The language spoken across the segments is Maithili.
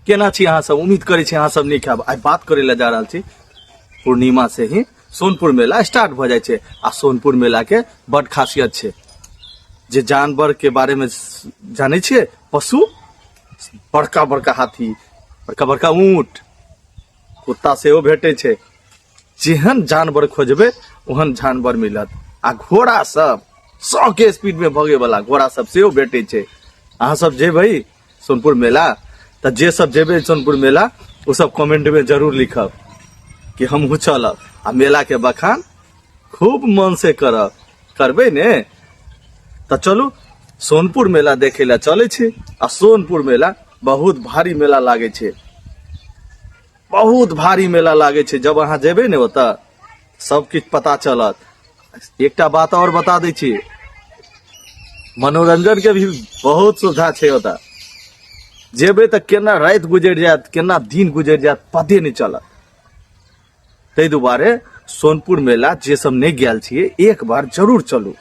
केना छी अहाँ सब? उम्मीद करै छी अहाँ सब नीक हैब। आइ बात करै लए जा रहल छी, पूर्णिमा से ही सोनपुर मेला स्टार्ट भऽ जाइ छै आ सोनपुर मेला के बड खासियत छै जे जानवर के बारे में जानै छियै, पशु, बड़का बड़का हाथी, बड़का बड़का ऊँट, कुत्ता सेहो भेटै छै। जेहन जानवर खोजबै ओहन जानवर मिलत आ घोड़ा सब 100 के स्पीड में भगे वाला घोड़ा सब सेहो भेटै छै। अहाँ सब जेबै सोनपुर मेला तऽ जे सब जेबै सोनपुर मेला ओ सब कमेंट में जरूर लिखब कि हमहूँ चलब आ मेला के बखान खूब मन से करब, करबै ने? तऽ चलू सोनपुर मेला देखे लए चलै छी। आ सोनपुर मेला बहुत भारी मेला लागै छै, बहुत भारी मेला लागै छै। जब अहाँ जेबै ने ओतऽ सब किछु पता चलत। एकटा बात और बता दै छी, मनोरंजन के भी बहुत सुविधा छै। ओतऽ जेबै तऽ केना राति गुजरि जायत, केना दिन गुजरि जायत, पते नहि चलत। ताहि दुआरे सोनपुर मेला जे सब नहि गेल छियै एक बार जरूर चलू।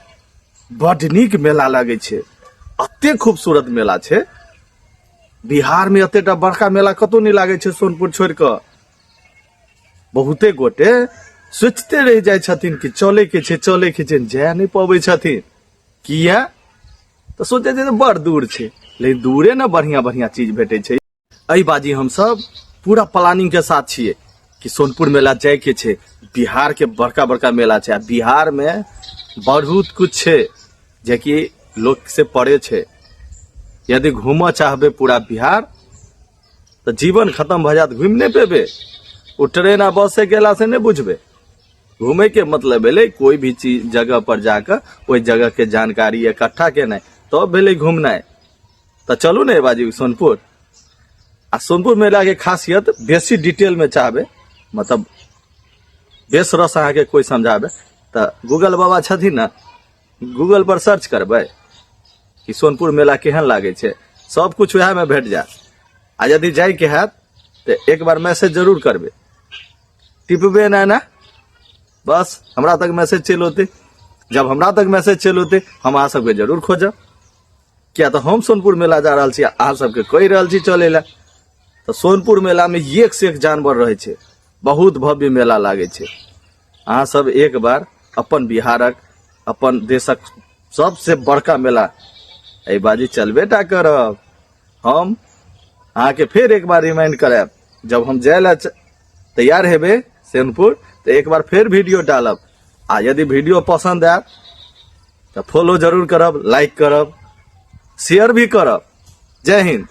बड नीक मेला लागै छै, एते खूबसूरत मेला छै। बिहार में एतेटा बड़का मेला कतौ नहि लागै छै सोनपुर छोड़ि कऽ। बहुते गोटे सोचिते रहि जाइ छथिन कि चले के छै, चले के छै, जाय नहि पबै छथिन। किया तऽ सोचै छै बड़ दूर छै, लेकिन दूरे ने बढ़िया बढ़िया चीज भेटै छै। एहि बाजी हमसब पूरा प्लानिंग के साथ छियै कि सोनपुर मेला जाय के छै। बिहार के बड़का बड़का मेला छै आ बिहार में बहुत कुछ छै जेकि लोक से परे छै। यदि घूमऽ चाहबै पूरा बिहार तऽ जीवन खत्म भऽ जायत, घुमि नहि पेबै। ओ ट्रेन आ बस से गेला से नहि बुझबै। घूमे के मतलब भेलै कोई भी चीज जगह पर जाकर ओहि जगह के जानकारी इकट्ठा केनाइ, तब भेलै घूमनाइ। तऽ चलू ने बाजी सोनपुर। आ सोनपुर मेला के खासियत बेसी डिटेल में चाहबै, मतलब बेस रस अहाँके कोई समझाबै तऽ गूगल बाबा छथिन ने, गूगल पर सर्च करबै कि सोनपुर मेला केहन लागै छै, सब कुछ वएह में भेट जायत। आ यदि जाइके हैत तऽ एक बार मैसेज जरूर करबै, टिपबे ना ना, बस हमरा तक मैसेज चलि औतै। जब हमरा तक मैसेज चलि औतै हम अहाँ सबके जरूर खोजब, किया तऽ हम सोनपुर मेला जा रहल छी, अहाँ सबके कहि रहल छी चलै लए। तऽ सोनपुर मेला में एक से एक जानवर रहै छै, बहुत भव्य मेला लागै छै। अहाँ सब एक बार अपन बिहारक, अपन देशक सबसे बड़का मेला एहि बाजी चलबे टा करब। हम अहाँके फेर एक बार रिमाइंड करायब, जब हम जाय लए तैयार हेबै सोनपुर तऽ एक बार फेर वीडियो डालब। आ यदि वीडियो पसंद आयत तऽ फॉलो जरूर करब, लाइक करब, शेयर भी करब। जय हिंद।